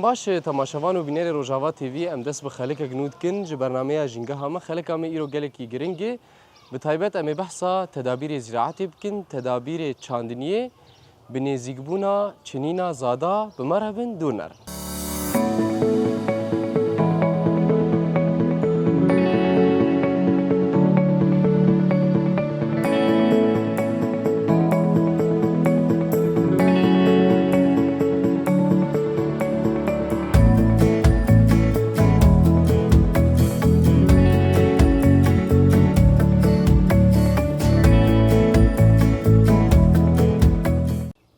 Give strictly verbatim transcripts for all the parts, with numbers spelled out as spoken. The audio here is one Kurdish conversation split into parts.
Baş e, temaşevan û bînerê Rojava T V, em dest bi xelikek nû dikin ji bernameya Jîngeha me. Xelika me îro gelekî giring e. Bi taybet em ê behsa tedabîrê ziraetê bikin, tedabîrê çandiniyê, bi nêzîkbûna çinîna zada. Bi me re bin, dûr nerin.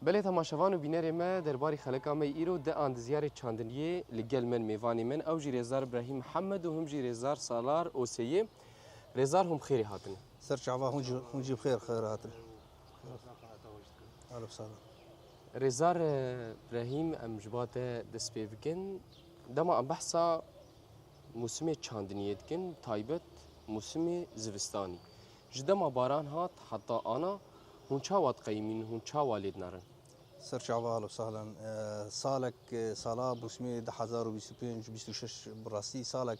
Belê temaşevan û bînerê me, derbarî xeleka me îro di andizyarê çandiniyê li gel me mêvanê me, ew jî rêzdar Brahîm Mihemed û him jî rêzdar Salar Oseyê. Rêzdar hûn bi xêrê hatine. Ser çava hûn jî, hûn jî bi xêr, xêr hatin. Alo, sağ olun. Rêzdar, e, Brahîm, em ji ba te dest pê bikin. Dema em behsa mûsimê çandiniyê dikin, taybet mûsimê zivistanî. Ji dema baran hat heta ana, hûn çawa diqeyimîn, hûn çawa lê dinerin? Ser çava, alo, sahlan. E, salek, e, sala mûsimê du hezar û bîst û pênc bîst û şeş bi rastî salek,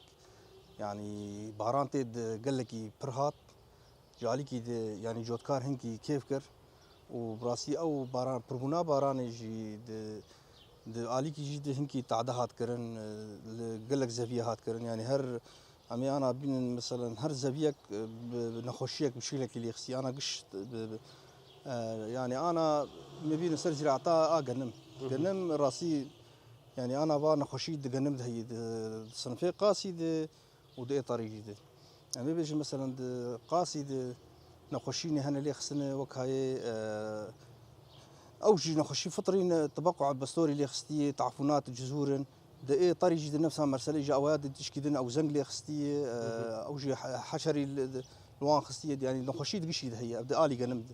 yanî baran tê di gelekî pir hat. Ji alîkî de, yanî cotkar hinkî kêf kir û bi rastî ew baran, pirbûna baranê jî di, di alîkî jî de hinkî tade hat kirin, e, li gelek zeviyê hat kirin. Yanî her, em ê ana bînin, meselen her zeviyek, e, bi, bi nexweşiyek bi şiklekî lê xistî. Ana giş, bi, bi, e, yanî ana me bînin ser zîraeta a genim. Hı hı. Genim rastî, yanî ana va nexweşî di genim de heyî, di, di sinifê qasî de, û di ê tarî jî de. Em ê bêjin, meselen, di qasî de nexweşînê hene lê xistine, wek hayê, e, ew jî nexweşî fitrî ne, tebeqû bestorî lê xistiye, tafunat, cizûr in. Di ê tarî jî di nefsa merselê jî awaya di tişkî din ew zeng lê xistiye, e, Hı hı. ew jî he-, heşerî li, li wan xistiye, yanî nexweşî di gişî de heye, ev di alî genim de.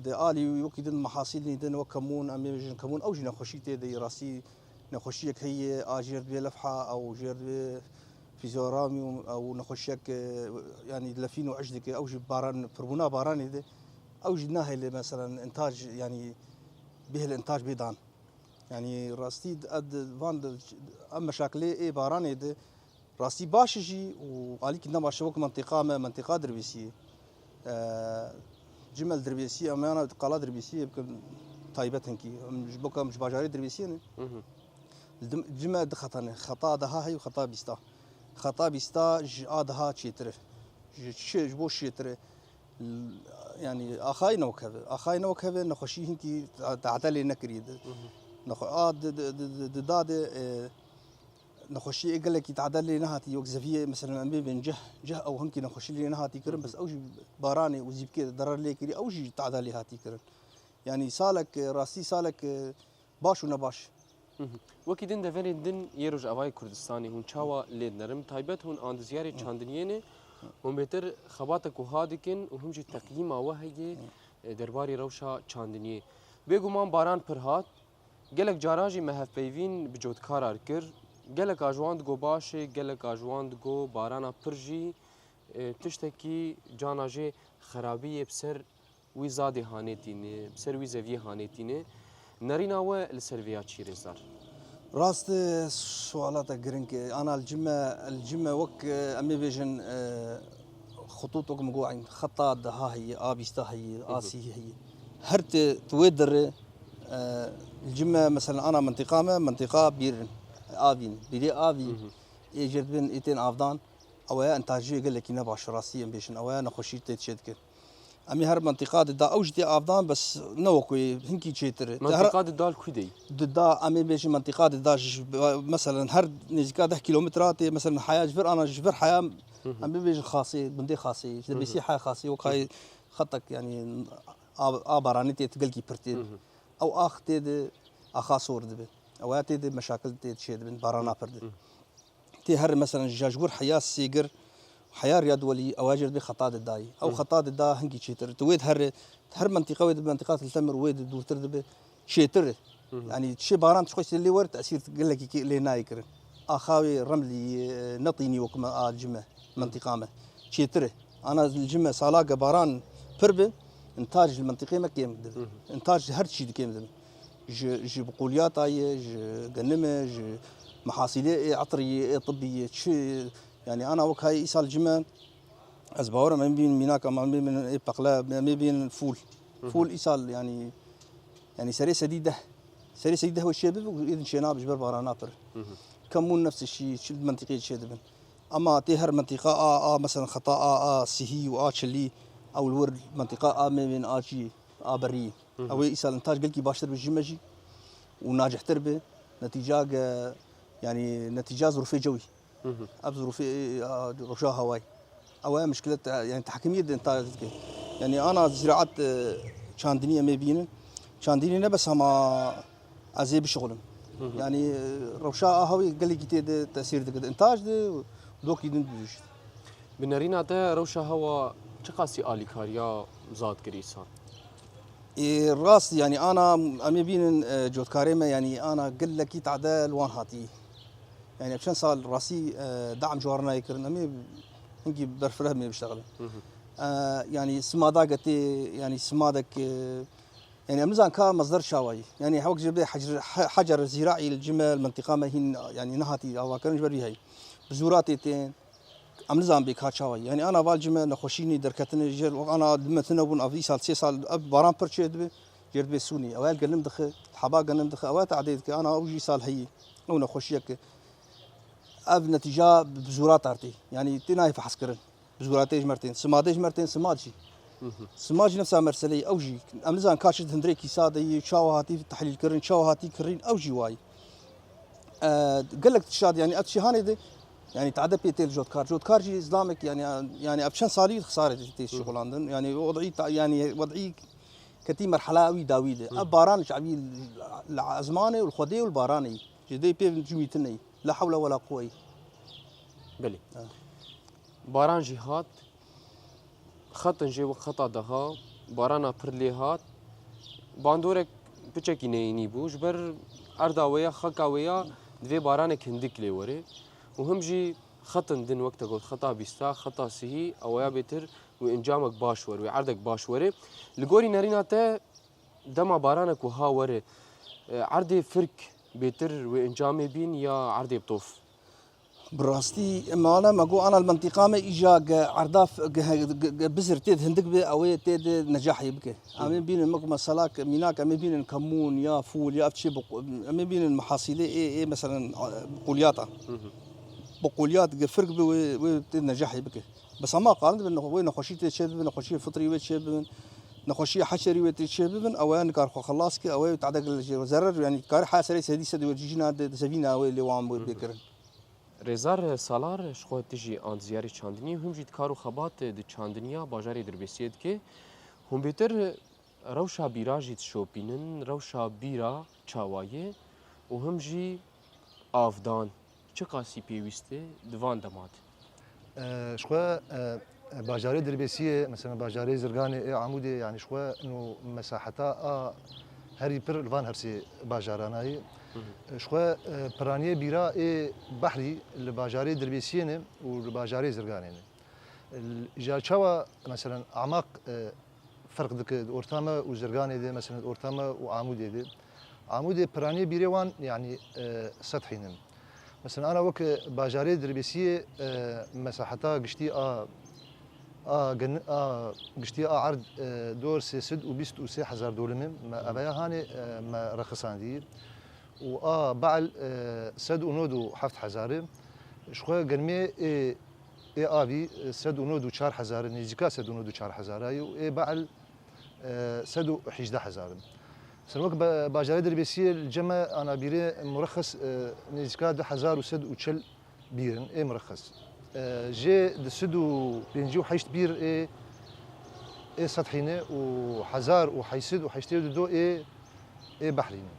Di alî wekî din mehasîlî din wek kemûn, em ê bêjin kemûn, ew jî nexweşî tê de ye, rastî nexweşiyek heye, a jêr dibê lefha, ew jêr dibê fîzyoramî û, û nexweşiyek, e, yanî lefîn û ej dike, ew jî baran, pirbûna baranê de, ew jî nahêle, meselen, întaj, yanî bihêle întaj bê dan. Yanî rastî di, ed, van di, em meşakilê ê baranê de, rastî baş e jî û alîkî ne baş e, wek mentiqa me, mentiqa Dirbêsiyê. E, cime li Dirbêsiyê, em yana qala Dirbêsiyê bikin taybet hinkî. Em ji bo ku em ji bajarê Dirbêsiyê ne. Mhm. Li dim-, cime du xeta ne. Xeta daha heye û xeta bîsta. Xeta bîsta ji a daha çêtir e. Ji çi, ji bo çêtir e. L-, yanî axayî ne wek hev e. Axayî ne wek hev e, nexweşî hinkî ta-, tade lê nekirî di. Mhm. Nexwe-, a di, di, di, di, di da de, e, nexweşiyê gelekî tade lê nehatî, wek zeviyê, meselen, em bêbên cih, cih ew hinkî nexweşî lê nehatî kirin, Mhm. bes ew jî baranê û zîpikê derer lê kirî, ew jî tade lê hatî kirin. Yanî salek, e, rastî salek, e, baş û nebaş. Mhm. Wekî din deverên din yê Rojavayê Kurdistanê hûn çawa lê dinerin? Taybet hûn andizyarê Hı. çandiniyê ne, hûn bêtir xebatek wiha dikin û hûn jî teqyîma we heye, Hı. e, derbarê rewşa çandiniyê. Bêguman baran pir hat, gelek caran jî me hevpeyvîn bi cotkara kir. Gelek a ji wan digo baş e, gelek a ji wan digo barana pir jî, e, tiştekî cana jê xerabiyê bi ser wî zadê hanê tîne, bi ser wî zeviyê hanê tîne. Nerîna we li ser vê ya çi, rêzdar? Rast e, sualata giring e. Ana li cime, li cime wek, e, em ê bêjin, e, xutût wek min got, xeta daha heye, a bîsta heye, Hı hı. a sî heye. Her tê tu wê derê, e, li cime, meselen, ana mentiqa me, mentiqa bîr in, avîn, bîrê avî, Hı hı. ê jêr dibin, ê tên avdan, ew ya entajiyê gelekî ne baş, rastî em bêjin, ew ya nexweşî tê çê dikin. Em ê her mentiqa dida, ew jî tê avdan, bes ne wekî hinkî çêtir e. Te her Mentiqa dida li ku de ye? Dida, em ê bêjin mentiqa dida ji, meselen, her nêzîka deh kîlometre tê, meselen, heya ji vir ana ji vir heya, Hı hı. em bibêjin Xasê, gundê Xasê, ji Hı hı. Dirbêsiyê heya Xasê, wek Hı hı. hayê xetek, yanî a, a baranê tê gelkî pir tê. Hı hı. Ew ax tê de axa sor dibe. Ew ya tê de meşakil tê çê dibin, barana pir de. Hı hı. Tê her, meselen, ji, ji wir heya Sêgir, heya Riyadwelî, ew jêr dibê xeta didayî. Ew Hı. xeta dida hinkî çêtir. Tu wê di her, her mentiqa wê di mentiqa Til Temir wê di dûrtir dibe çêtir. Hı hı. Yanî çê baran tişt xweş lê wer tesîr gelekî kê-, lê nayê kirin. Axa wê Remlî, e, netînî wek me a cime, Hı. mentiqa me. Çêtir e. Ana li cime salake baran pir be, întaj li mentiqê me kêm dibe. Hı hı. Întaj ji her çî di kêm dibe. Ji, ji biquliyata ye, ji genime, ji Mihasîlê ê etirî, ê tibbî, çi, yanî ana wek hay îsal cime, ez bawerim em bînin mînak, em ê bînin ê peqle, em ê bînin fûl. Fûl îsal, yanî, yanî serê sedî deh. Serê sedî deh wê çê bibe û êdin çê nabe ji ber barana pir. Kemûn nefs şî, çi mentiqê çê dibin. Ama tê her mentiqa a, a, mesela xeta a, a sihî û a çilî, ew li wir mentiqa a mêvên a çî, a berî. Ew ê îsal intaj gelkî baştir bi ji me jî û nacihtir bi. Netîca ge, yanî netîca zirûfê cewî. Ev zirûfê, a, rewşa hewayê. Ew e mişkilet, e, yanî tehkimiyê de intaj dike. Yanî ana ziraat, e, çandinî em ê bînin. Çandinî ne bes hema ez ê bişixulim. Yanî, e, rewşa a hewayê gelekî tê de tesîr dike. Intaj de dokî din dûjit. Bi nerîna te rewşa hewa çiqasî alîkariya zad kir îsal? Ê, rast, yanî ana em ê bînin, e, cotkarê me, yanî ana gelekî tade li wan hatî. Yanî ev çend sal rastî, e, de'm ji wan re nayê kirin. Em ê hingî berfireh em ê biştexilin. E, yanî simada getê, yanî simadek, e, yanî em nizan ka mezder çawayî. Yanî hewk ji bê hecr-, he-, hecer zîraî li cime li mentiqa me hîn, yanî nehatî avakirin ji ber vî heyî. Bi zûra tê tên. Em nizan bê ka çawa ye. Yanî ana val cime nexweşînî derketine jêr, wek ana di me tune bûn, ev îsal sê sal ev baran pir çê dibe, jêr dibê sûnî. Ew el genim dixe, heba genim dixe, ew tadê dike, ana ew jî îsal heyî. Ew nexweşiyek e. Ev netîca bi zûra tartî. Yanî tê nayê fehs kirin. Bi zûra tê ji mer tên. Simadê ji mer tên, simad jî. Simad jî nefsa merseleyî, ew jî. Em nizan ka çi di hundirê kîsa de yî, çawa hatî tehlîl kirin, çawa hatî kirîn, ew jî wayî. E, gelek tişt, yanî ev tiştê hanê de, yanî tade pê tê li jotkar. Jotkar jî zilamek, yanî, yanî ev çend salî xisarê tê şixulandin. Yanî wedî ta-, yanî wedî ketî merhela wî dawî de. Ev baran ji evî li ezmanê û li Xwedê û li baranê. Ji dê pê cimîtinê. La hewle wela quweyî. Belê. Ha. Baran jî hat, xetin jê wek xeta deha, barana pir lê hat. Bandorek piçekî neyînî bû. Ji ber erda wê ya, xaka wê ya, divê baranek hindik lê were. Û him jî xetin din wek te got, xeta bîsta, xeta sihî, ew ya bêtir wê encamek baş were, wê erdek baş were. Li gorî nerîna te dema baranek wiha were, e, erdê firk bêtir wê encamê bîn ya erdê bi tof? Bi rastî, me ana me got, ana li mentiqa me îja ge erdaf ge, ge, ge bizir tê de hindik be, ew ê tê de necahê bike. Em ê bînin, me ku mesela ke mînak, em ê bînin kemûn ya fûl ya ev çi bi qu-, em ê bînin mihasîlê ê, ê meselen, e, bi quliyata. Bi quliyat ge firk be wê, wê tê de necahê bike. Bes hema qarin dibin, wê nexweşî tê çê bibin, nexweşiyê fitrî wê çê bibin, nexweşiyê heşerî wê tê çê bibin, ew ê nikar xwe xelas ke, ew ê tade gel jê zerer, yanî dikare her serê sedî sed wê cîjîna de, de sevîna wê lê wan wê bê kirin. Rêzar Salar, ji xwe tu jî anziyarê çandiniyê, hûn jî di kar û xebat di çandiniya bajarê Dirbêsiyê dike. Hûn bêtir rewşa bîra jî dişopînin, rewşa bîra çawa ye û him jî avdan çiqasî pêwîst e di van dema de? E, ji xwe, e, bajarê Dirbêsiyê, mesela bajarê Zirganê ê Amûdê, yanî ji xwe ino mesaheta a herî pir li van her sê bajarana ye. Ji xwe, e, piraniyê bîra ê behrî li bajarê Dirbêsiyê ne û li bajarê Zirganê ne. Îja çawa, meselen, amaq, e, ferq dike di orta me û Zirganê de, meselen, di orta me û Amûdê de. Amûdê piraniyê bîrê wan, yanî, e, sethî ne. Meselen, ana wek bajarê Dirbêsiyê, e, mesaheta giştî a, a gen-, a giştî a erd, e, dor sê sed û bîst û sê hezar dolim e. Me eveya hanê, e, me rexisandî. Û a be'l, e, sed û nod û heft hezar e. Ji xwe genmê ê ê avî, e, sed û nod û çar hezar e, nêzîka sed û nod û çar hezar e û ê be'l, e, sed û hejdeh hezar e. Mesela wek ba-, bajarê Dirbêsiyê li cem me ana bîrê murexes, e, nêzîka du hezar û sed û çel bîr in, ê murexes. E, jê du sed û pêncî û heşt bîr ê, ê sethî ne û hezar û heşt sed û heştê û du ê, ê behrî ne.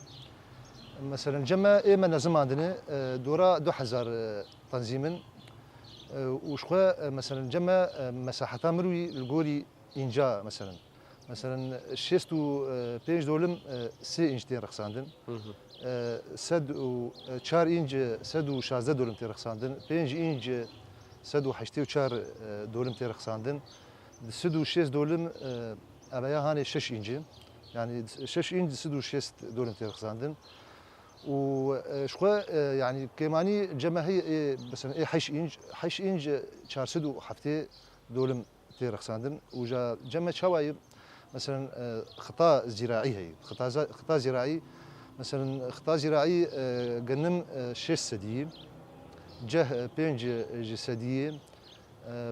Mesela cem me ê me nezimandine, e, dora du hezar, e, tenzîm in. E, û ji xwe, e, meselen, cem me, e, mesaheta mirwî li gorî înca, meselen. Meselen, şêst û pênc dolim, e, sê înc tên rexsandin. E, sed û çar înc, e, sed û şazdeh dolim tê rexsandin. Pênc înc, e, sed û heştê û çar, e, dolim tê rexsandin. Di sed û şêst dolim, e, eveya hanê şeş înc e. Yanî şeş înc di sed û şêst dolim tê rexsandin. Û, e, ji xwe, e, yanî kêmanî cem me heye, ê, mesela, ê heşt înc, heşt înc, e, çar sed û heftê dolim tê rexsandin. Û ja cem me çawa ye? Mesela, e, xita zîraî heye. Xita za-, xita zîraî, mesela, xita zîraî, e, genim, e, şêst sedî ye, ceh, e, pênc ji sedî ye, e,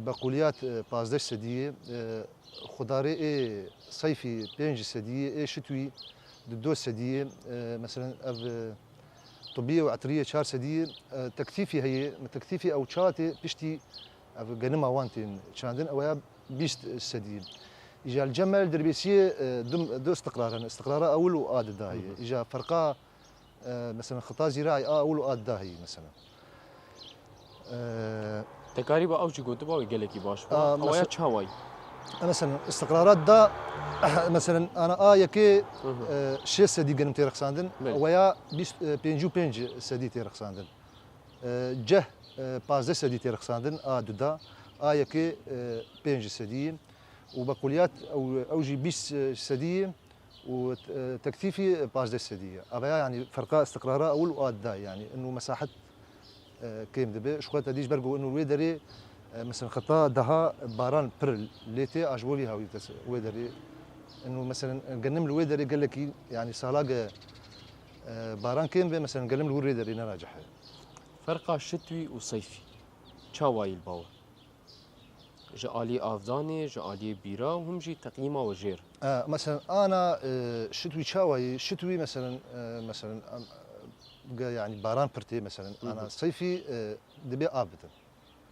beqûliyat, e, pazdeh sedî ye, e, xudarê ê seyfî pênc sedî ye, ê şitwî di du sedî ye, e, mesela, ev, e, tibî û etiriyê çar sedî ye, e, tektîfî heye, me tektîfî ew çawa tê piştî ev genima wan tên çandin, ew ya bîst sedî ye. Îja li cem me li Dirbêsiyê, e, du, du istiqrar hene. Istiqrara ewil û a dida heye. Hı hı. Îja ferqa, e, mesela xita zîraî a ewil û a dida heye mesela. E, Te karîba ew jî gotiba wî gelekî baş bû. A, Ew ya mesela çawayî? E, mesela istiqrarat da, mesela ana a yekê, Hı hı. e, şêst sedî genim tê rexsandin, Belê. Ew ya bîst, e, pêncî û pênc sedî tê rexsandin. E, ceh, e, pazdeh sedî tê rexsandin, a duda, a yekê, e, pênc sedî û beqûliyat ew, ew jî bîst sedî û, e, tektîfî pazdeh sedî ye. Ava ya, yanî ferqa istiqrara ewil û a dida, yanî inu mesahet, e, kêm dibe. Ji xwe te dî ji ber ku inu wê derê, e, mesela xeta daha baran pir lê tê, a ji bo vî hawî te wê derê. Inu mesela genim li wê derê gelekî, yanî sala ge, e, baran kêm be, mesela genim li wir wê derê neracihe. Ferqa şitwî û seyfî çawayî li bawe? Ji alî avdanê, ji alî bîra û him jî teqîma we jêr. E, mesela ana, e, şitwî çawayî, şitwî mesela, e, mesela, em, ge, yanî baran pir tê mesela, Hı hı. ana seyfî, e, dibê av bidin.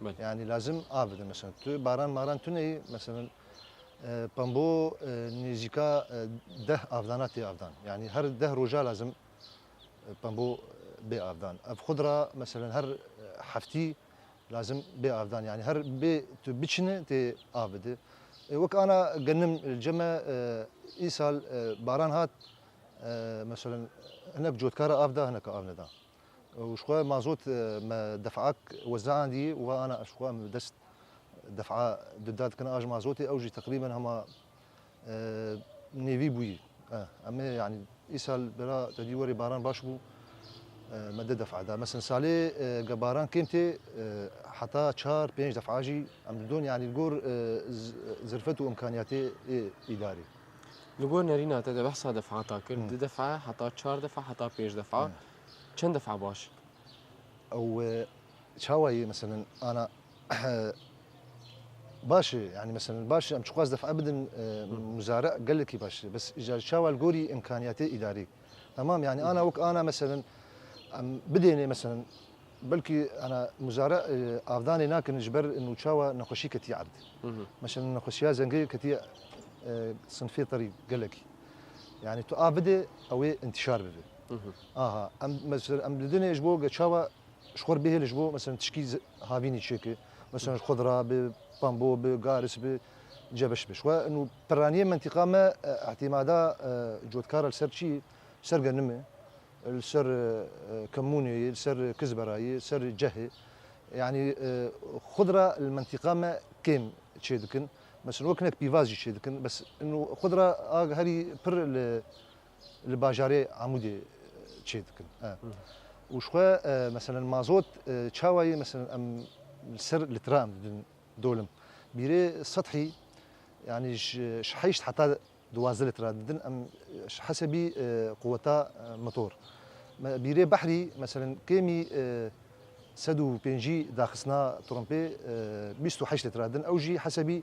Belê. Yanî lazim av bidin mesela. Tu baran maran tuneyî mesela, e, pembo, e, nêzîka, e, deh avdana tê avdan. Yanî her deh roja lazim, e, pembo, e, bê avdan. Ev xudra mesela her, e, heftî lazim bê avdan. Yanî her bê tu biçine tê av bide. E, wek ana genim li cem me, e, îsal, e, baran hat, e, mesela hinek cotkara av da, hinek av neda. Û ji xwe mazot, e, me defak wezandî û ana ji xwe em dest defa duda dikin a ji mazotê, ew jî teqrîben hema, e, nêvî bûyî. E, em ê, yanî, îsal bira te dî werê baran baş bû, e, me di defa da. Mesela salê, e, ge baran kêm tê, e, heta çar, pênc defa jî em didon, yanî li gor, e, z-, zirfet û imkaniyatê ê îdarê. Li gor nerîna te de behsa defata kir, Hı. du defa, heta çar defa, heta pênc defa. Hı. Çend defa baş? Ew, e, çawa ye, mesela, ana, baş e, yanî, mesela, baş e, em çiqas def'a bidin, e, Hı. muzare gelekî baş e. Bes îcar çawa li gorî imkaniyatê îdarî. Tamam, yanî, Hı. ana wek ana, mesela, em bidêne, mesela, belkî ana muzare, e, avdanê nakin ji ber inu çawa nexweşî ketiye erd. Hı hı. Mesela, nexweşiya zengê ketiye, e, sinfê terî gelekî. Yanî, tu av bidê, ew ê intişar bibe. Hı hı. Aha, em, mesela, em didinê ji bo ge çawa Ji xwe re bihêle ji bo, mesela, tişkî z-, havînî çêke. Mesela, ji xudra bi, pambo bi, garis bi, cebiş bi. Ji xwe inu piraniyê mentîqa me, e, îtîmada, e, cotkara li ser çi? Li ser genimê, li ser, e, e, kemûnê, li ser kizberayê, li ser cehê. Yanî, e, xudra li mentîqa me kêm çêdikin. Mesela, wek hinek pîvaz jî çêdikin. Bes inu xudra a herî pir li li bajarê Amûdê, e, çê dikin. E. Hı. Û ji xwe, e, meselen mazot, e, çawa ye, meselen em li ser litra em didin dolim. Bîrê sethî, yanî ji, ji heşt heta duwazdeh litra didin em, e, ji hesebî, e, quweta, e, motor. Me, bîrê behrî, meselen kêmî, e, sed û pêncî daxistina trompê, e, bîst û heşt litra din. Ew jî hesebî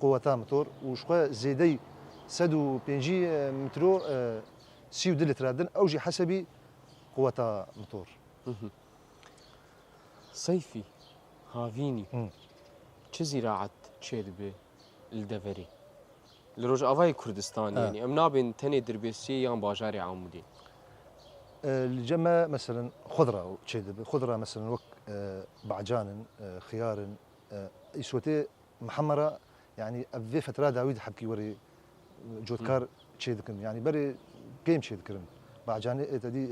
quweta motor û ji xwe zêdeyî sed û pêncî, e, mitro, e, sî û du litra din. Ew jî hesebî quweta motor. Hı hı. Seyfî, havînî, Hı. çi zîraet çêdibe li deverê? Li Rojavayê Kurdistanê, Ha. yanî em nabên tenê Dirbêsiyê yan bajarê Amûdê. E, li cem me, meselen, xudra çêdibe. Xudra, meselen, wek, e, bacan in, e, xiyar in, e, îsotê mihemera, yanî ev vê fetra dawî di hebkî werê cotkar Hı. çêdikin. Yanî berê kêm çêdikirin. Bacanê, e, te dî, e,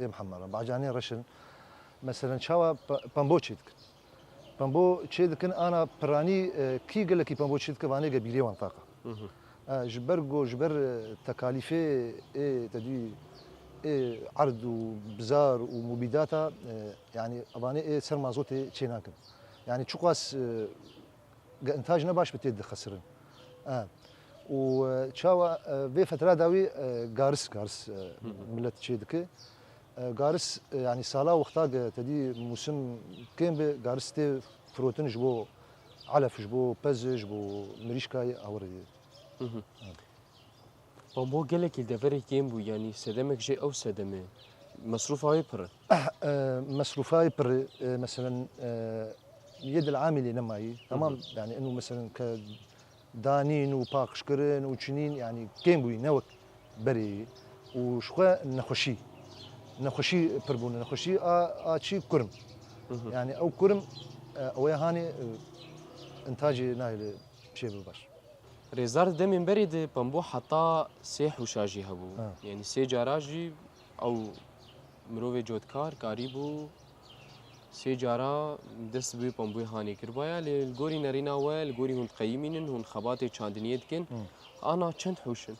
e, ê mihemera. Bacanê reş in. Meselen, çawa pe-, pembo çêdikin. Pembo çê dikin, ana piranî, e, kî gelekî pembo çê dike, vanê ge bîrê wan taqa. Hı hı. E, ji ber go, ji ber, e, tekalîfê ê te dî, Ê erd û bizar û mubîdata, e, yanî evanê ê ser mazotê çê nakin. Yanî çiqas, e, ge-, intaj ne baş bi tê dixesirin. E, û, e, çawa, e, vê fetra dawî, e, garis, garis, e, Hı hı. millet çê dike. E, garis, e, yanî sala wexta ge tedî mûsim kêm bi, garis tê firotin ji bo elef, ji bo pez, ji bo mirîşkayê awirê. Hı hı. Evet. Pambo gelekî li deverê kêm bû, yanî sedemek jê ew sedem e. Mesrûfa wê pir e. Eh, eh, mesrûfa wê pir e, eh, meselen, eh, yê dil amîlê nemayî. Hı hı. Tamam, yanî inu meselen ke danîn û paqijkirin û çinîn, yanî kêm bûyî, ne wek berê yî. Û ji xwe nexweşî. Nexweşî pir bûne, nexweşî a, a çi kurm. Hı hı. Yanî ew kurm, eh, ew ê hanê, eh, intacê nahêle çê bibe baş. Rêzdar di demên berê de pembo heta sê hewşa jî hebû. Ha. Yanî sê cara jî ew mirovê cotkar karîbû sê cara dest bi pemboyê hanê kiribaya, lê li gorî nerîna we, li gorî hûn diqeyimînin, hûn xebatê çandiniyê dikin. Hı. Ana çend hewş in?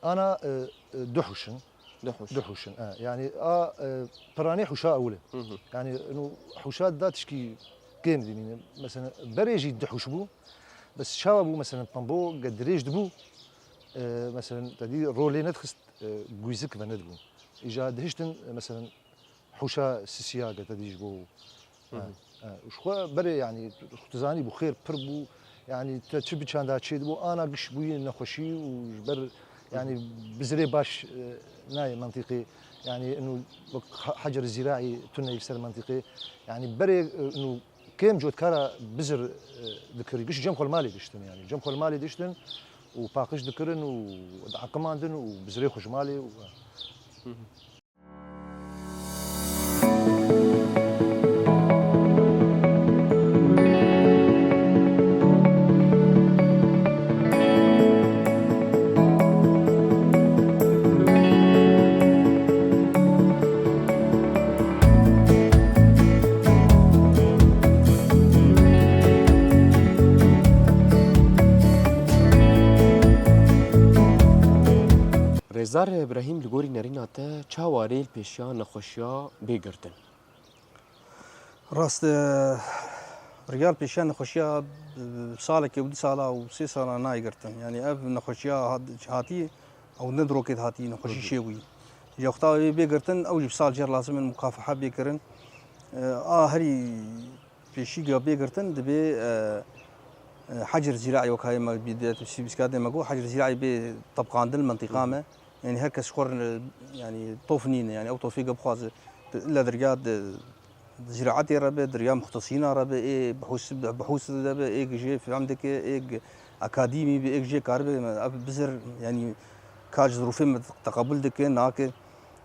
Ana, e, e, du hewş in. Du hewş. Du hewş in, e. Yanî a, e, piranî hewşa ewil e. Hı hı. Yanî inu hewşa da tişkî kêm dimîne. Mesela berê jî du hewş bû. Bes çawa bû, mesela pembo ge dirêj dibû, e, mesela te dî rolê nedixist, e, gûzik venedibû. Îja dihiştin, e, mesela hewşa sisiya ge te dî ji bo. Hı hı. Ha, ha. Ji xwe berê, yanî, tu zanî bû xêr pir bû. Yanî te çi bi çanda çê dibû, ana giş bûyî nexweşî û ji ber, Hı hı. yanî, bizirê baş, e, nayê mentiqê. Yanî inu wek ha-, hecer zîraî tune li ser mentiqê. Yanî berê, e, inu kêm cotkara bizir, e, dikir. Giş cem xwe li malê diştin, yanî cem xwe li malê diştin û paqij dikirin û diaqimandin û bizirê xwe ji malê û, e. Hı hı. Rêzdar Îbrahîm, li gorî nerîna te, çawa rê li pêşiya nexweşiya bê girtin? Rast e, riya li pêşiya nexweşiya, e, salekê û du sala û sê sala nayê girtin. Yanî ev nexweşiya hat-, hatî, ew ne dirokê hatî, nexweşî Hı hı. şêwî. Ji wexta wê bê girtin, ew jî bi sal jêr lazim in mukafaha bê kirin. E, a herî pêşî ga bê girtin, dibê, e, e, hecir zîraî wek hayê me bî, de, sî-, bîskadê me got, hecir zîraî bê tebqandin mentiqa Hı hı. me. Yanî her kes xwe re, yanî tof nîne, yanî ew tofê ge bixwaze, illa derya de ziraetê re be, derya muxtesîna re be, ê bihûs, bihûs de be, ê gijê fehm dike, ê g-, akadîmî be, ê gijê karibe, ev bizir, yanî ka ji zirûfê me teqebul dike, nake.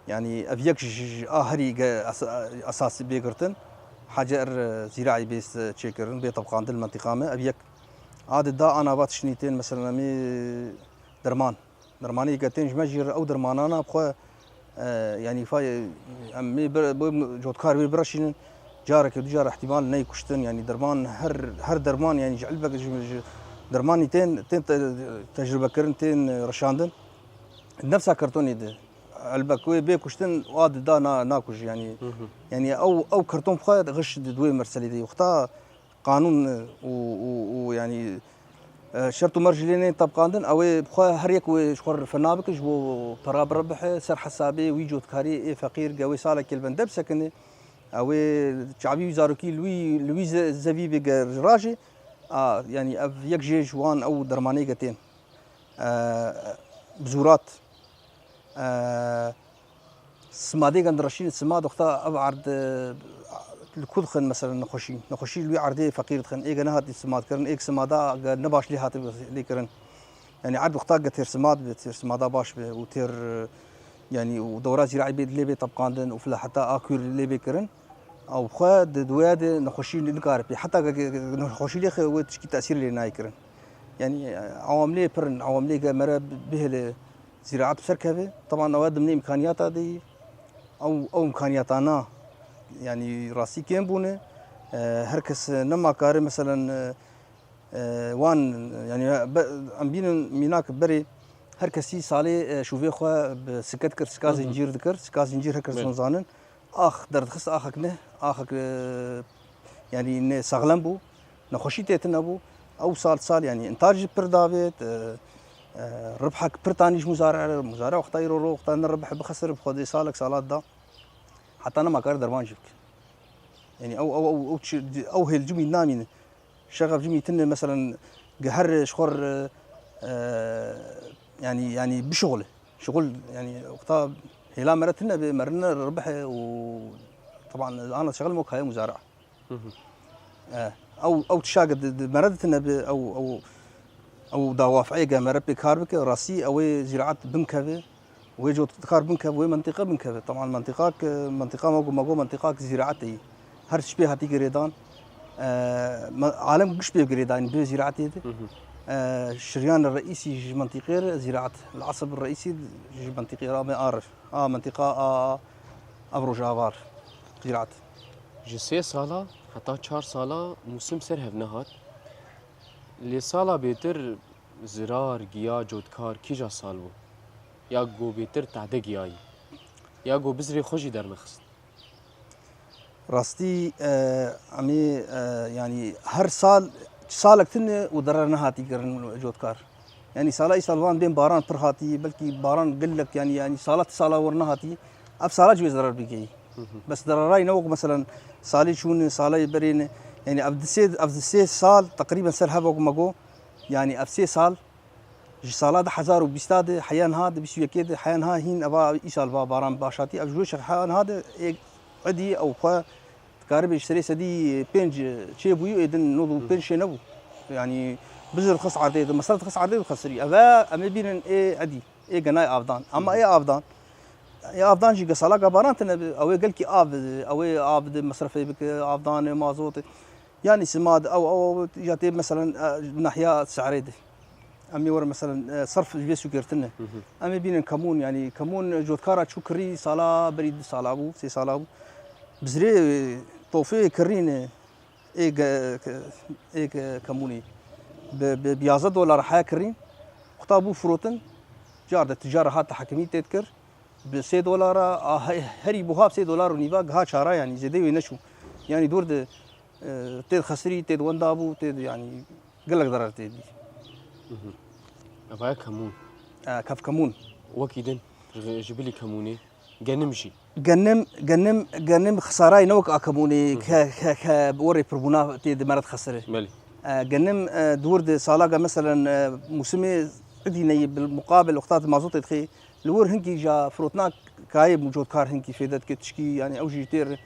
Yanî ev yek ji, ji a herî ge-, esa-, esasî bê girtin. Hecer zîraî bê se-, çêkirin, bê tebqandin mentiqa me, ev yek. A di da ana va tiştî tên, mesela, em ê derman. Dermanê ke tên ji me jî re ew dermanana bi xwe, e, yanî fa-, em ê bir, bi cotkar wê bireşînin, careke du car ihtimal neyê kuştin, yanî derman her, her derman, yanî ji elbek ji, ji dermanî tên, tên te-, tecrube kirin, tên reşandin. Nefsa kartonê de elbek wê bê kuştin, wa di da na-, nakuje, yanî, Hı hı. yanî ew, ew karton bi xwe giş di wê merselê de. Wexta qanûn û, û, û, yanî, e, şert û merc lê nên tebqandin, ew ê bi xwe her yek wê ji xwe re fena bike, ji bo pera birebihe, ser hesabê wî cotkarî ê feqîr ge wê salekê li bende bisekine, ew ê çavî wî zarokî li wî, li wî ze-, zevî bê ge rajê, a, yanî ev yek jê ji wan ew dermanê ge tên. E, bi zûrat, e, Simadê gen direşînin, simad wexta ev erd, e, li ku dixin, mesela nexweşî. Nexweşî li wî erdê feqîr dixin. Ê ge nehatî simad kirin, ê ge simada ge ne baş lê hatibe lê kirin. Yanî erd wexta ge têr simad be, têr simada baş be û têr, e, yanî û dewra zîraî bê lê bê tebqandin û filaheta a kûr lê bê kirin. Ew xwe di duya de nexweşî nikare pê. Heta ge, ge, ge nexweşî lê xe wê tişkî tesîr lê nayê kirin. Yanî, e, ewamlê pir in, ewamlê ge mere bihêle zîraet bi ser keve. Teban ew dimnê îmkaniyata de yî. Ew, ew îmkaniyatana, yanî rastî kêm bûne. E, her kes nema kare, meselen, e, e, wan, yanî be-, em bînin mînak berê Her kesî salê, e, şûvê xwe bi sike dikir, sika Hı hı. zincîr dikir, sika zincîr her kes Belê. hûn zanin. Ax derdixist, axek ne, axek, e, yanî ne saxlem bû, nexweşî tê tune bû. Ew sal sal yanî intaj jî pir davêt, e, e, ribhek pir tanî ji muzare, muzare wexta îro ro, wexta ne ribh bixesir, bi xwedê salek salat da. Heta nema kare derman jî bike. Yanî ew, ew, ew, ew çi, ew hêl cimî namîne. Şexef cimî tine, meselen, gi her ji xwe re, e, yanî, yanî bişuxule. Şuxul, yanî, wexta hêla mere tine be, merine ribhe û, teban, ana şexil mo kaye muzara. Hı hı. E, ew, ew tişa ge di, di mere de tine be, ew, ew, ew dawafeyê ge mere pê kar bike, rastî ew ê zîraet binkeve. Wê cot dikar binkeve, wê mentiqe binkeve. Teman mentiqak, mentiqa me got, me got mentiqak zîraetê yî. Her tişt pê hatî girêdan. E, me, alem giş pê girêdan bi zîraetê de. Hı hı. E, şiryan reîsî ji mentiqê re zîraet. Li esb reîsî ji mentiqê re me arif. A mentiqa a, a, ev rojava re zîraet. Ji sê sala heta çar sala mûsim ser hev nehat. Lê sala bêtir zirar, giya, cotkar kîja sal bû? Ya ku bêtir tehde giyayî? Ya ku bizrê xwe jî dernexist? Rastî, e, em ê, e, yanî her sal, salek tune û derar nehatî kirin cotkar. Yanî sala îsal van bên baran pir hatî, belkî baran gelek, yanî, yanî sala ti sala wir nehatî. Ev sala jî wê zerar bigihî. Hı hı. Bes derarayî ne wek, meselen, salê çûne, salê berê ne. Yanî ev di sê, ev di sê sal teqrîben ser hev wek me got. Yanî ev sê sal, ji sala du hezar û bîsta de heya niha, di bîst û yekê de heya niha hîn eva îsal va baran baş hatî. Ev ji wê şex heya niha de ê edî ew xwe dikaribê ji serê sedî pênc çêbûyî, ê din nod û pênc çê nebû. Yanî bizir dixist erdê de, mesref dixist erdê dixisirî. Eve em ê bînin ê edî, ê genay avdan. Ama ê avdan, ê avdan jî ge salaka baran tine bi, ew ê gelkî av, ew ê av de mesrefê bike, avdanê, mazotê. Yanî simad, ew, ew, ew, ya tê, meselen, e, nahiya Se'rê de. Em ê were, meselen, e, serf ji vê sûkê re tine. Hı hı. Em ê bînin kemûn, yanî kemûn, e, cotkara çû kirî sala berî du sala bû, sê sala bû. Bizrê, e, tofê kirîne, ê ge-, ke-, ê ke-, kemûnî. Bi, bi, bi yazdeh dolar haya kirîn. Wexta bû firotin. Car de ticara hat hekimî tê dikir. Bi sê dolara, a, he-, herî buha bi sê dolar û nîva giha çara, yanî zêde wê neçû. Yanî dûr de, e, tê xesirî, tê wenda bû, tê, yanî gelek derar tê dî. Mhm. Evaya kemûn. E, kevkemûn. Wekî din, ji, ji bilî kemûnê, genim jî. Genim, genim, genim xisarayê ne wek a kemûnê, Mhm. ke, ke, ke bi orê pirbûna tê di meret xesirê. Belê. E, genim, e, dûr de salaka, meselen, e, mûsimê idî neyê, bil muqabil wexta di mazotê dixê, Li wir hinkî ja firotina kayê mûcotkar hinkî fêde dike tişkî, yanî ew jî têr,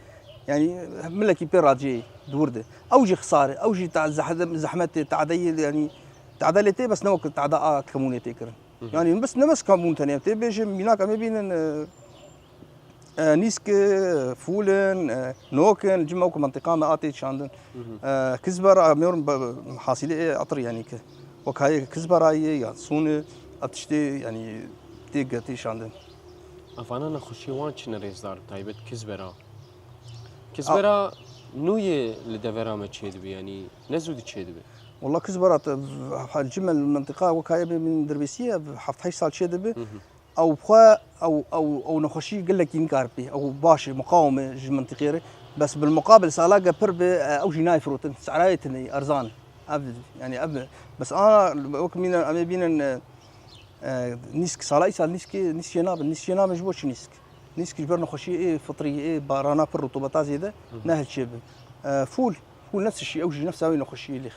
yanî milekî pê racê dûr de. Ew jî xisar e, ew jî ta-, zeh-, zehmet e, tade yê, yanî tade lê tê, bes ne wek tade a kemûnê tê kirin. Hı hı. Yanî bes ne bes kemûn tenê tê bêjin, mînak em ê bînin, e, e, nîsk e, fûl in, e, nok in, cima wek mentiqa me a tê çandin. Hı hı. E, kizbera, em ê, hasîlê ê etir yanî ki. Wek hayê kizbera yê, ya sûn e, ev tiştê, yanî tê ge tê şandin. Evana nexweşiyê wan çi ne rêzdar, bi taybet kizbera? Kizbera nû yê li devera me çêdibe, yanî ne zû di çêdibe? Wela kizbera te, cimel mentiqa wek hayê min derbêsî ye, heft heşt sal çêdibe. Hı hı. Ew xwe, ew, ew, ew nexweşî gelekî nikare pê, ew baş e, muqawim e ji mentiqê re. Bes bil muqabil salake pir be, e, ew jî nayê firotin. Se'rayê tune ye, erzan e. Ev, yanî ev, bes ana, wek mîna, em ê bînin, e, e, nîsk, sala îsal nîskê, nîsk jê nabin. Nîsk jê nabin ji bo çi nîsk? Nîsk ji ber nexweşiyê ê fitrî, ê barana pir rutubeta zêde, Hı hı. ne hilçê bi. E, fûl, fûl nefs şî, ew jî nefsa wê nexweşiyê lêx.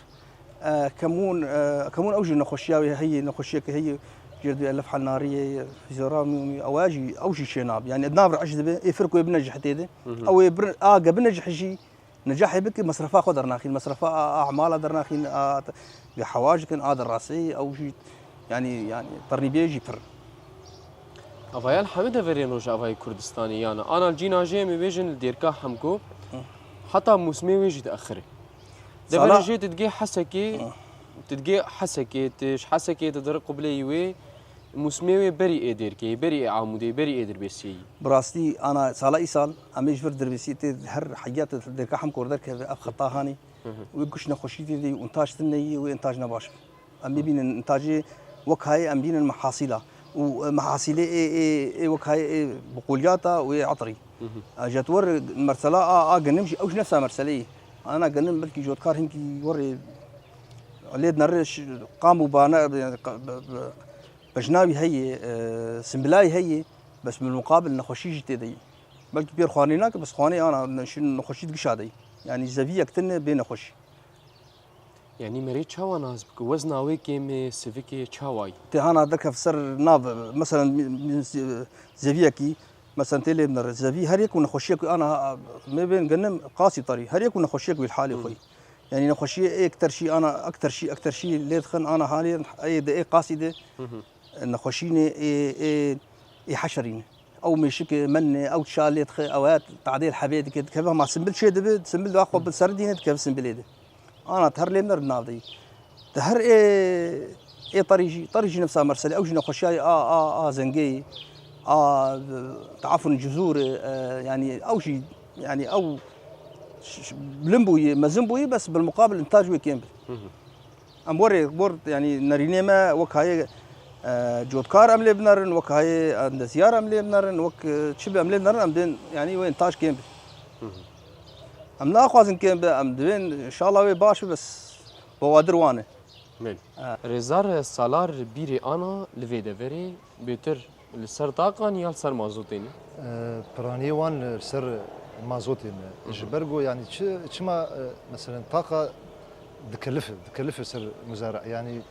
E, kemûn, e, kemûn ew jî nexweşiya wê heye, nexweşiyeke heye, jê re dibê lefha nariyê, fîzyoramî, ew jî, ew jî çênabe. Yanî di nav re ej dibe, ê firk wê bine ji hetê de. Hı hı. Ew ê bir, a ge bine ji hejî, necahê bike, mesrefa xwe dernaxîn, mesrefa a, a emala dernaxîn, a t-, ge hewa jî kin, a derasê, ew jî, yanî, yanî ternîbiyê jî pir. Avaya li hemî deverên Rojavayê Kurdistanê, yana ana li cîna jê em ê bêjin li Dêrka Hemko, Hı. heta mûsimê wê jî diexire. Sala- Deverê jê tu digê Hesekê, Hı. tu digê Hesekê, tu ji Hesekê tu diri qibleyê wê, mûsimê wê berî ê Dêrkeyê, berî ê Amûdê, berî ê Dirbêsiyê yî. Bi rastî ana sala îsal, em ê ji vir Dirbêsiyê tê her heya te Dêrka Hemko derkeve, ev xeta hanî, Hı hı. wê giş nexweşî tê de, întaj tune yî, wê întaj ne baş be. Em bibînin, întajê Wek hayê em bînin mehasîla û, e, mehasîlê ê, ê, ê wek hayê ê biqoliyata û ê etirî. Hı hı. E, ji tu wer mersela a, a genim jî ew ji nefsa merselê ye. Ana genim belkî cotkar hinkî werê lê dinere, qam û bana, yani, qa-, be-, be-, pejna wî heye, e, simbila wî heye, bes bi muqabil nexweşî jî tê de ye. Belkî pêr xwanê nake, bes xwanê ana ne-, şi-, nexweşî di gişa de ye. Yani zeviyek tune bê nexweşî. Yanî merê çawa nas bike? Wezna wê kêm e, sivikê çawa ye? Tê hana derkev ser nav, mesela, mi-, mi-, zeviyekî, mesela, tê lê binere. Zevî her yek û nexweşiyek wî ana, me bên genim qasî tarî. Her yek û nexweşiyek wî li halê xwe ye. Yanî nexweşiyê ê ekterşî ana, ekterşî, ekterşî lê dixin ana halê ê de ê qasî de. Hı hı. Nexweşînê ê, ê, ê heşerî ne. Ew mêşikê min ne, ew ça lê dixe, ew e tadê li hebê dike, dikeve, hema simbil çê dibe, simbil de xwe bi ser dîne, dikeve simbilê de. Ana her lê min di nav de yî. Di her ê, ê terî jî, terî jî nefsa merselê, ew jî nexweşiya a, a, a zengê yî, a, teafun cizûr, e, yanî ew jî, yanî ew ş-, ş-, bilind bûyî, mezin bûyî, bes bilmuqabil întaj wê kêm bi. Hı hı. Em werê, wer, yanî nerînê me wek hayê, e, cotkar em lê binerin, wek hayê endezyar em lê binerin, wek, e, çi bi em lê binerin, em dên, yanî wê întaj kêm bi. Hı hı. Em naxwazin kêm bi, em divên, înşallah wê baş bi, bes bawadir wan e. Belê. Ha. Rêzdar, salar bîrê ana li vê deverê bêtir li ser taqan ya li ser mazotê ne? E, piraniyê wan li ser mazotê ne. Hı hı. Ji ber ku, yanî çi, çima, e, meselen taqa dikelife, dikelife ser muzara. Yanî,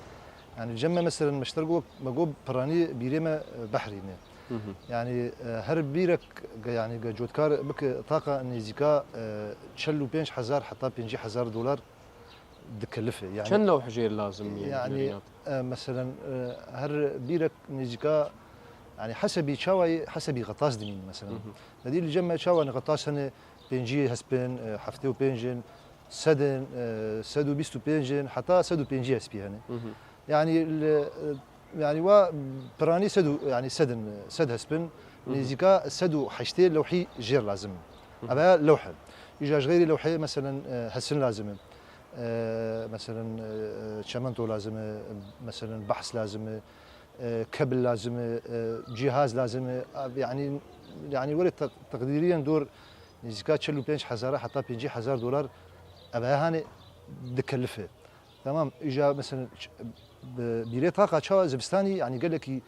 yanî cem me meselen meşter got, me got piranî bîrê me, e, behrî ne. Hı hı. Yanî, e, her bîrek, ge-, yanî ge cotkar bike taqa nêzîka, e, çel û pênc hezar heta pêncî hezar dolar dikelife. Yanî, çend lewh jêr lazim ye? Yanî, e, meselen, e, her bîrek nêzîka, yanî hesebî çawa ye, hesebî xetas dimîn meselen. Hı hı. Nedî li cem me çawa ne xetas hene, pêncî hespin, e, heftê û pênc in, sed in, e, sed û bîst û pênc in, heta sed û pêncî hespî hene. Hı hı. Yanî li, e, yanî wa piranî sed û, yanî sed in, sed hespin, hı hı, nêzîka sed û heştê lewhî jêr lazim in. Hı hı. Eve lewh in. Îja ji xeyrî lewhê meselen, e, hesin lazim in. E, meselen, e, çemento lazim e, meselen behs lazim e, e, kebil lazim e, e, cîhaz lazim e. A, yanî, yanî were te-, teqdîriyen dor nêzîka çel û pênc hezara heta pêncî hezar dolar eve hane dikelife. Tamam, îja mesela ç-, bi-, bîrê taqa çawa zivistanî, yanî gelekî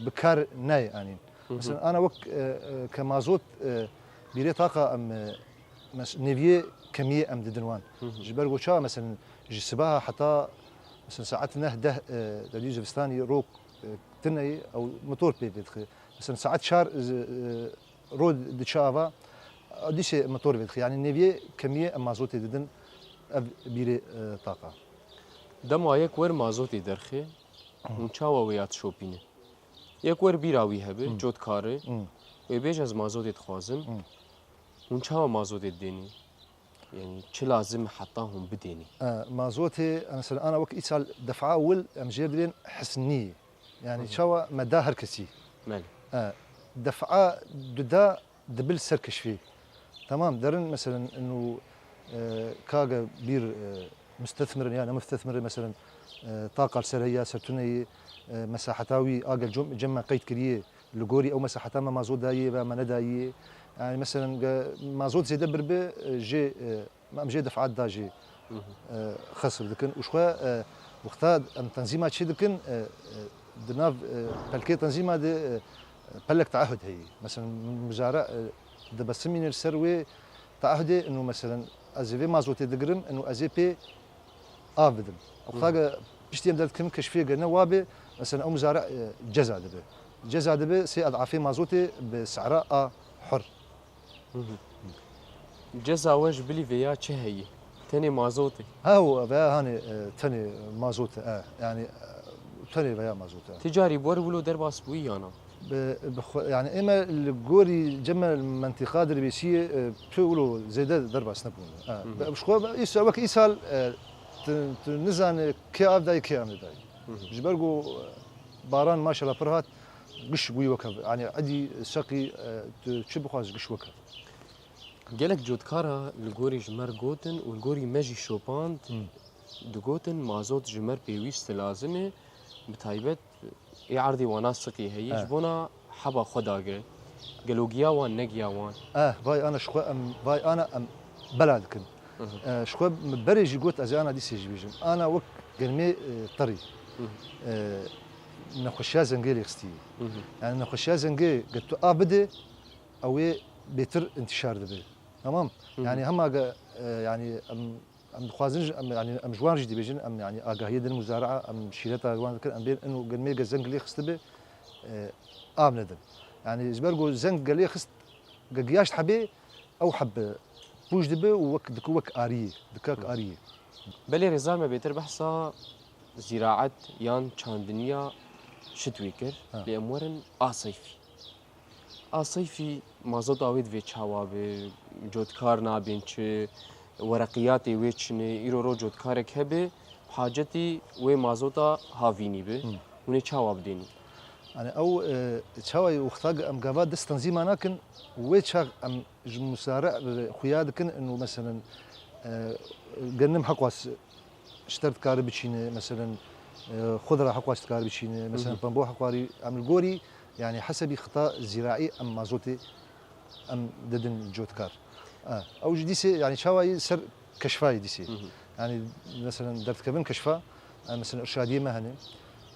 bi kar nayê anîn. Hı hı. Mesela ana wek, e, e, ke mazot, e, bîrê taqa em, e, mes-, neviyê kemiyê em didin wan. Hı hı. Ji ber ku çawa mesela ji sibaha heta mesela saet neh deh, e, de dî zivistanî rok, e, tune ye, ew motor pê vedixe. Mesela saet çar zi-, e, rod diçe ava, dîsê motor vedixe. Yanî neviyê kemiyê em mazotê didin ev bîrê, e, taqa. Dema yek wer mazotê derxê, hûn çawa wê ya dişopîne? Yek wer bîra wî hebe, Hı. cotkar e, Hı. wê bêje ez mazotê dixwazim. Hı. Hûn çawa mazotê didênî? Yanî çi lazim e heta hûn bidênî? E, mazotê, mesela ana wek îsal defa ewil em jê dibên hisnî. Yanî Hı hı. çawa me da her kesî. Belê. E, defa duda dibil ser keşfî. Tamam, derin mesela inu, e, kage bir, e, mustethmir ya ne mustethmir mesela, e, taqal ser heya ser tuneyî, e, mesaheta wî agel cem, cem me qeyd kiriye. Li gorî ew mesaheta me mazot dayê ve me nedayê. Yani mesela ge mazot zêde bir bi, e, jê, e, em jê defat da jî, Hı hı. e, xesr dikin. Û ji xwe, e, wexta em tenzîma çê dikin, e, e, di nav, e, pelkê tenzîma de, e, pelek taahud heye. Mesela muzara, e, dibesimîne li ser wê taahudê, inu mesela ez ê vê mazotê digirim, inu ez ê pê av bidim. Hı. Wexta ge piştî em derdikim keşfiyê ge ne wa be, mesela ew muzara, e, ceza dibe. Ceza dibe sê edafê mazotê bi sehra a hur. Hı hı. Ceza we ji bilî vêya çi heye? Tenê mazotê? Ew veya hanê, e, tenê mazotê, e, yani, e, tenê veya mazotê. Ti carî bi wer wilo derbas bûyî yana? Bi, bi xwe, yani ême li gorî cem me mentiqa derbêsiyê, e, tu wilo zêde derbas nebûne. E, Hı hı. bi, ji xwe, îsa-, wek îsal, e, tu, tu nizane kê av dayî, kê av nedayî. Hı hı. Ji ber ku, e, baran maşallah pir hat, giş bûyî weke, yani edî seqî, e, tu çi bixwaz giş weke. Gelek cotkara li gorî ji me re gotin û li gorî me jî şopand, Hmm. digotin mazot ji me re pêwîst e, lazim e, Bi taybet ê erdê wana siqî heye, He. ji bona heba xwe dagire. Gelo giya wan, negiya wan? Eh, vay ana ji xwe em, vay ana em bela dikin. Hı hı. Eh, ji xwe min berê jî got, ez ê ana dîsê jî bêjim. Ana wek germê, eh, terî. Hı hı. Eh, nexweşiya zengê lê xistiye. Hı hı. Yani nexweşiya zengê, ge tu av bidê, ew ê bêtir intişar dibe. Tamam? Hı hı. Yani hema ge, eh, yani em, em dixwazin ji, em, yani em ji wan jî dibêjin, em yani agahiyê din muzara'a, em şîreta wan dikin, em bên ino germê ge zeng lê xistibe, eh, av nedin. Yani ji ber ku zeng ge lê xist, ge giyaşt hebê, ew heb pûç dibe û wek, diku wek ariyê, dikak ariyê. Belê rêzar me bêtir behsa zîraet yan çandiniya şitwê kir, Ha. lê em werin a seyfî. A seyfî mazota wê divê çawa be, cotkar nabên çi, wereqiyatê wê çi ne, îro ro cotkarek hebe, hacetî wê mazota havînî be. Hmm. Hûn ê çawa bidênî? Yani ew, e, çawa ye wexta em gava dest tenzîma nakin, wê çax em ji musare xuya dikin, ino meselen, e, genim heqwas şter dikare biçîne, meselen, e, xudra heqwas dikare biçîne, meselen, Hı hı. pembo heqwarî, em li gorî, yani hesebî xita zîraî em mazotê em didin cotkar. E, ew jî dîsê, yani çawa ye ser keşfa ye dîsê. Hı hı. Yani, meselen, derdikevin keşfa, e, meselen, irşadiyê me hene,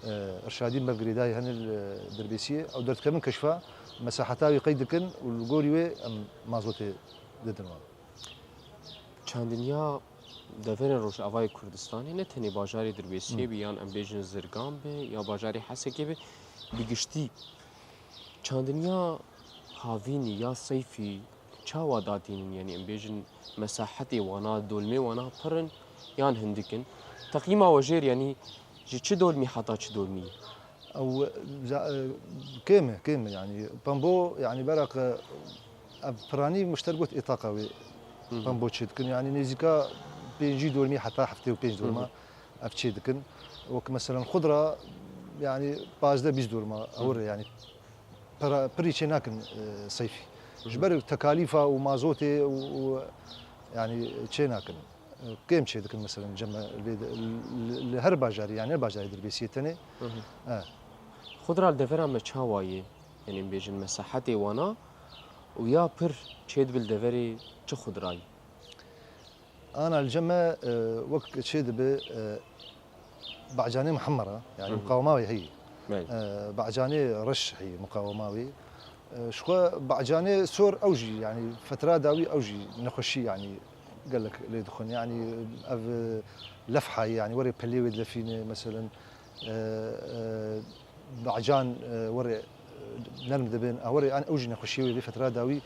e, irşadiyên me girêdayî hene li Dirbêsiyê, ew derdikevin keşfa, mesaheta wî qeyd dikin û li gorî wê em mazotê didin wan. Çandiniya deverên Rojavayê Kurdistanê ne tenê bajarê Dirbêsiyê Hı. be, yan em bêjin Zirgan be, ya bajarê Hesekê be, bi giştî çandiniya havînî ya seyfî çawa datînin, yanî em bêjin mesahetê wana, dolmê wana pir in yan hindik in? Teqîma we jêr, yanî ji çi dolmî heta çi dolmî? Ew, za-, e, kêm e, kêm e, yanî pembo, yanî beraq, e, ev piranî mişter got êtaqa wê Hı hı. pembo çê dikin. Yanî nêzîka pêncî dormî heta heftê û pênc dorma Hı hı. ev çê dikin. Wek meselen xudra, yanî pazdeh bîst dorma Hı hı. ewir e, yanî pira-, pirî çê nakin, e, seyfî. Hı hı. Ji ber tekalîfa û mazotê û, û, yanî çê nakin. Kêm çê dikin, meselen, cem me lê de, li, li her bajarî, yani her bajarê Dirbêsiyê tenê. Hı hı. E. Xudra li devera me çawa ye? Yani em bêjin mesahetê wana û ya pir çê dibe li deverê çi xudrayî? Ana li cem me, e, wek çê dibe, e, bacanê mihemera, yani Hı hı. muqawema wê heyî. Belê. E, bacanê reş heyî, muqawema wê. E, ji xwe bacanê sor ew jî, yani fetra dawî ew jî nexweşî, yani gelek lê dixwin. Yani ev, e, lefhayê, yani werê pelê wê dilefîne, meselen, e, e, bacan, e, werê, e, nerm dibin, a werê, yani ew jî nexweşiyê wê vê fetra dawî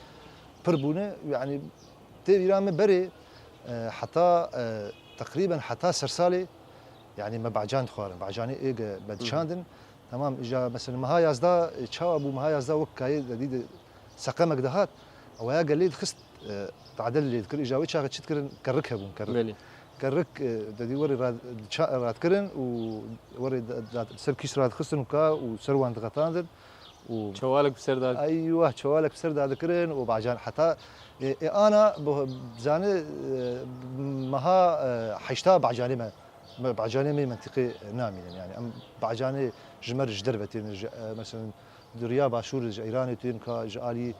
pir bûne. Yani tê bîra min berê, e, heta, e, teqrîben heta sersalê, yani me bacan dixwarin. Bacanê ê ge me Hı hı. diçandin. Tamam, îja mesela meha yazdeh, e, çawa bû meha yazdeh wek kayê de dî de seqemek dihat, ew ya gelê dixist, e, tadel lê dikir, îja wê çaxê çi dikirin, kerrik hebûn, kerrik. Belê. Kerrik, e, de dî werê ra-, ça-, radikirin û werê da-, da-, ser kîs radixistin û ka û ser wan diqetandin û Çewalek bi ser da. Eywa, çewalek bi ser da dikirin û bacan heta, e, e, ana bu, bizane, e, meha, e, heşta bacanê me Me bacanê me yê mentiqê namînin. Yani em bacanê ji me re ji derve tên, ji, e, meselen, di riya başûr ji Îranê tên ka ji alî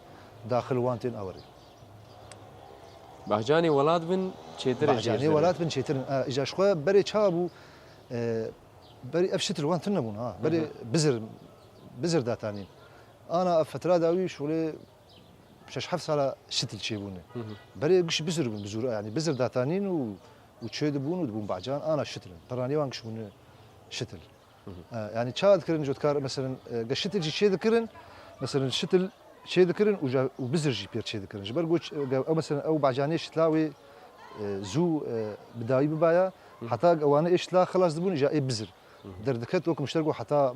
daxil wan tên awerê. Bacanê welat bin çêtir e jê Bacanê zirve. welat bin çêtir in. E, îca ji xwe berê çawa bû, e, berê ev şitil wan tune bûn ha. Berê Hı hı. bizir, bizir datanîn. Ana ev fetra dawî şûlê şeş heft sala şitil çêbûne. Hı hı. Berê giş bizir bûn, bizûr, yani bizir datanîn û, û çê dibûn û dibûn bacan, ana şitil in. Piranê wan giş bûne şitil. Hı hı. E, yani ça dikirin cotkar, meselen, e, ge şitil jî çê dikirin, meselen, şitil çê dikirin û ja-, û bizir jî pêr çê dikirin. Ji ber ku ç-, ge, ew, meselen, ew bacanê şitla wê, e, zû, e, bi dawî bibaya, Hı hı. heta ge wane ê şitla xelas dibûn, îja ê bizir. Hı hı. Derdiket wek mişter ku heta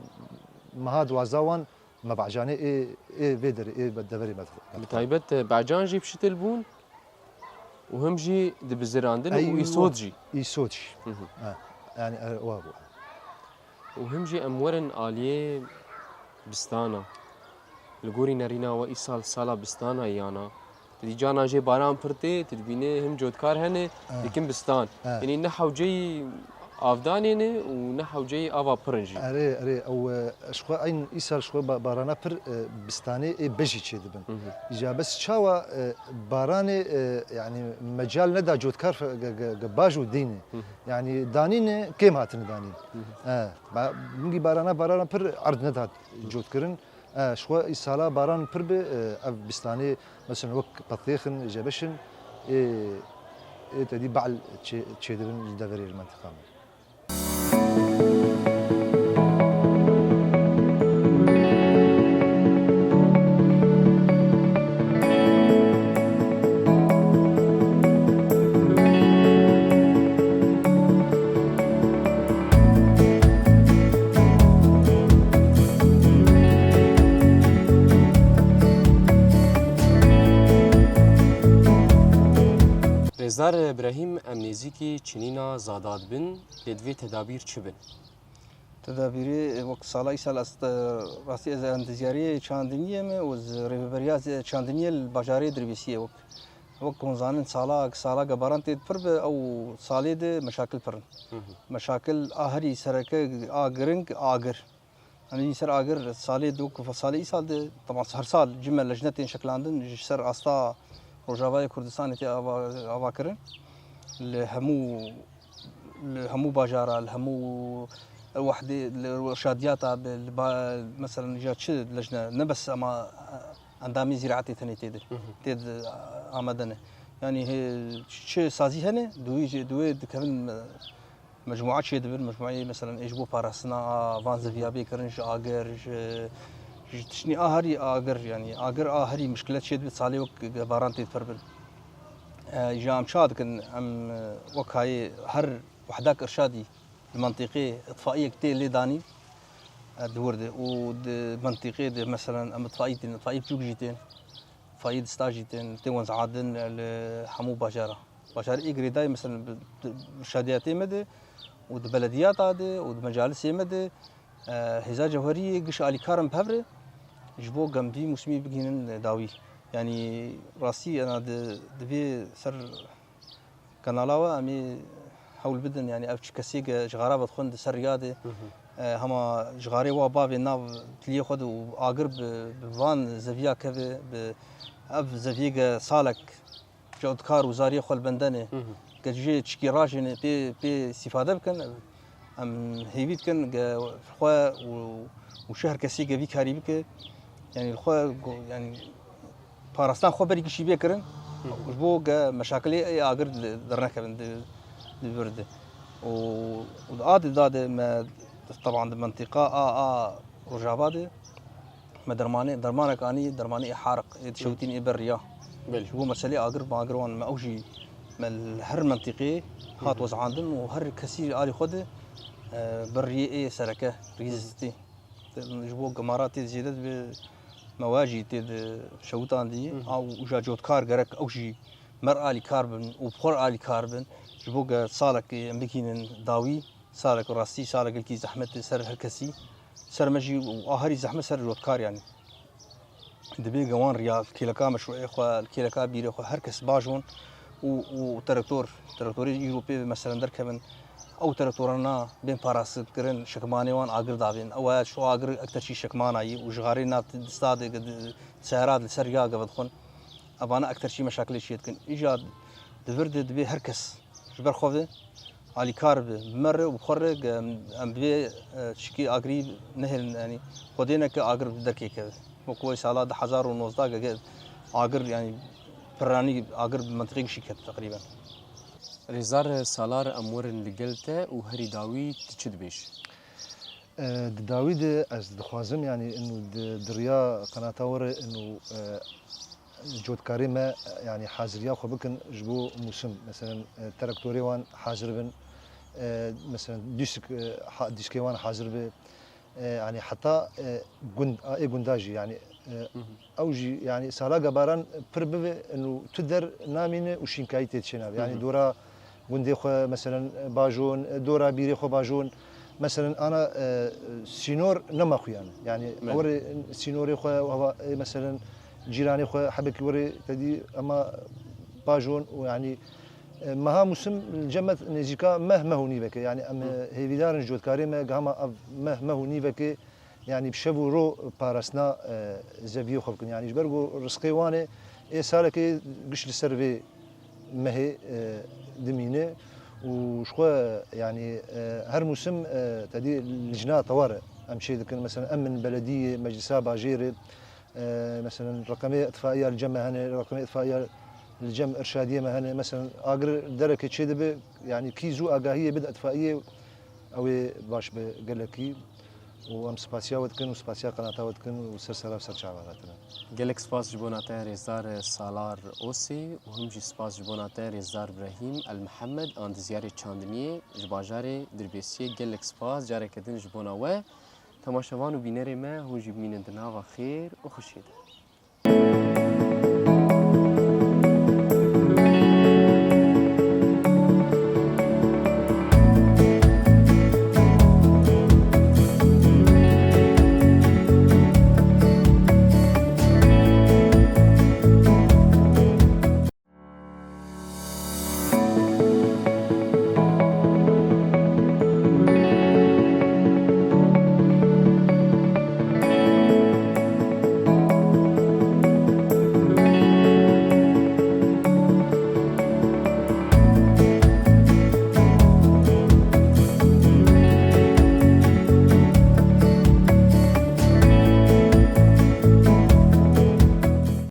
meha duwazdeh wan Me bacanê ê, ê vê derê, ê be-, deverê me dixwe. Bi taybet, e, bacan jî bi şitil bûn û him jî dibizirandin û Eywa. îsot jî. Îsot jî. Hı hı. Ha, yani, e, wa bû. Û him jî em werin aliyê bistana. Li gorî nerîna we îsal sala bistana yana. Tu dî carna jê baran pir tê, tu dibînê him cotkar hene, Ha. dikin bistan. Ha. Yanî ne hewceyî Avdanê ne û ne hewceyê ava pir in jî. Erê, erê, ew, e, ji xwe eyn îsal ji xwe ba-, barana pir, e, bistanê ê bejî çêdibin. Îja bes çawa, e, baranê, e, yanî mecal neda cotkar fe-, ge, ge, ge baj û dînê. Yanî danîne kêm hatine danîn. E, ba-, mingî barana, barana pir erd neda cotkirin. E, ji xwe îsala baran pir bi, e, ev bistanê, mesela wek petêxin, jebeşin, ê, ê tedî be'l çê-, çêdibin li deverê li mentiqa me. Rêzdar Birahîm, em nêzîkî çinîna Zadad bin, lê divê tedabîr çi bin? Tedabîrê, wek sala îsal ez, e, rastî ez endeziyariyê çandiniyê me û ez rêveberiya ze-, çandiniyê li bajarê Dirbêsiyê wek, wek hûn zanin sala, sala gebaran tê pir bi ew salê de meşakil pir in. Meşakil a herî sereke a giring agir. Yanî ser agir salê du ku salê îsal de, teban her sal cime lejne tên şekilandin, ji ser asta Rojavayê Kurdistanê tê ava, ava kirin. Li hemû, li hemû bajara, li hemû wehdê, li şadiyata bi, li ba, meselen, ja çi lejne, ne bes ema endamê zîraetê tenê tê de, tê de amade ne. Yanî hê, çi sazî hene, duwî jê, duwê dikevin, e, mecmûa çêdibin, mecmûayê, meselen, ê ji bo parastina a van zeviya bê kirin ji agir, ji, ji tiştî a herî agir, yanî agir a herî mişkilet çêdibe, salê wek gebaran tê pir bin. E, ji em ça dikin, em, e, wek hayê her wehdak irşadî li mentiqê itfaiyek tê lê danîn, e, di wir de û di mentiqê de, meselen, em itfaî tên, itfaî biçûk jî tên. Fayî di stajî tên, tên wezandin li hemû bajara. Bajarê ê girêdayî, mesela, bi, di şadiyatê me de û di belediyata de û di mecalisê me de, e, hêza cewheriyê giş alîkar in bi hev re ji bo em vî mûsimî bigihînin dawî. Yanî rastî ena di, divê ser kanala we em ê hewl bidin, yanî ev çi kesê ke ji xara vedixwin di ser riya de, e, hema ji xarê wa bavê nav tiliyê xwe de û agir bi, bi van zeviya keve, bi ev zeviyê ke salek cewtkar û zariyê xwe li bendene, ke jê çikî rajêne pê, pê îstîfade bikin, em hêvî dikin ke xwe û, û ji her kesê ke vî karî bike, yanî li xwe go-, yanî parastina xwe berî gişî bê kirin, ji bo ke meşakilê ê agir di, dernekevin di, di vir de. Û, û di a di da de me, teban di mentiqa a, a Rojava de, me dermanê, dermanek anî, dermanê ê hariq, ê dişewtîn ê ber riya. Belê. Ji bo meselê agir, agir wan me ew jî me li her mentiqê hat wezandin û her kesî alî xwe de, e, ber riyê ê sereke, riyê zitî. Te-, ji bo gemara tê zêde dibe me we jî tê de şewitandî. Hı hı. A, û ja cotkar gerek ew jî mer alîkar bin û bi xwe alîkar bin. Ji bo ge salekê em bikînin dawî, salek rastî, salek gelkî zehmet e ser her kesî. Ser me jî û a herî zehmet ser cotkar yanî. Dibê ge wan riya kêleka meşruê xwe, kêleka bîrê xwe her kes bajon û, û traktor, traktorê îro pê meselen derkevin. Ew traktorana bên parastin kirin, şikmanê wan agir davên. Ew e şu agir ekter çî şikmana yî û ji xarê nav dista de, seyara li ser ya geve dixwin. Evana ekter çî meşakilê çê dikin. Îja di vir de dibê her kes ji ber xwe ve alîkar bi, bi me re û bi xwe re ge em, em bi vê, e, çikî agirî nehêlin, yanî Xwedê neke agir bi derkê keve. Wek wê sala du hezar û nozdeh ge, ge agir, yanî piranî agir bi mentiqê gişî ket teqrîben. Rêzdar Salar, em werin li gel te û herî dawî tu çi dibêjî? E, di dawî de ez dixwazim, yanî inu di, di riya qenata we re inu, e, cotkarê me, yanî haziriya xwe bikin ji bo mûsim. Meselen, e, traktorê wan hazir bin, e, meselen, dîsk, e, ha-, dîskê wan hazir be. E, yanî heta, e, gund, a, ê gunda jî, yanî, e, Hı hı. ew jî, yanî sala gebaran pir bibe, inu tu der namîne û şînkayî tê çênabe. Yanî Hı hı. dora gundê xwe, meselen, bajon, dora bîrê xwe bajon. Meselen, ana, e, sînor nema xuyan. Yanî, Belê. werê sînorê xwe, hava, e, meselen, cîranê xwe, hebekî werê te dî ema bajon û, yanî, E, meha Mûsim li cem me nêzîka meh, meh û nîvekê. Yanî em, e, hêvîdar in ji cotkarê me, gihama ev meh, meh û nîvekê, yanî bi şev û ro parastina, e, zeviyê xwe bikin. Yanî ji ber ku rizqê wan e, ê salekê giş li ser vê mehê, e, dimîne û ji xwe, yanî, e, her mûsim, e, tedî licna tewar em çê dikin. Mesela em min belediyê, meclisa bajêrê, e, mesela reqemê itfaiya li cem me hene, reqemê itfaiya li cem irşadiyê me hene. Mesela agir derekê çê dibe, yanî kî zû agahiyê bide itfaiyê, ew ê baş be gelekî. Û em spasiya we dikin û spasiya qenata we dikin û ser sera ser çava hatine. Gelek spas ji bona te rêzdar Salar Osê û him jî spas ji bona te rêzdar Brahîm El Mihemed, andizyarê çandiniyê ji bajarê Dirbêsiyê. Gelek spas, careke din ji bona we. Temaşevan û bînerê me, hûn jî bimînin di nava xêr û xweşiyê de.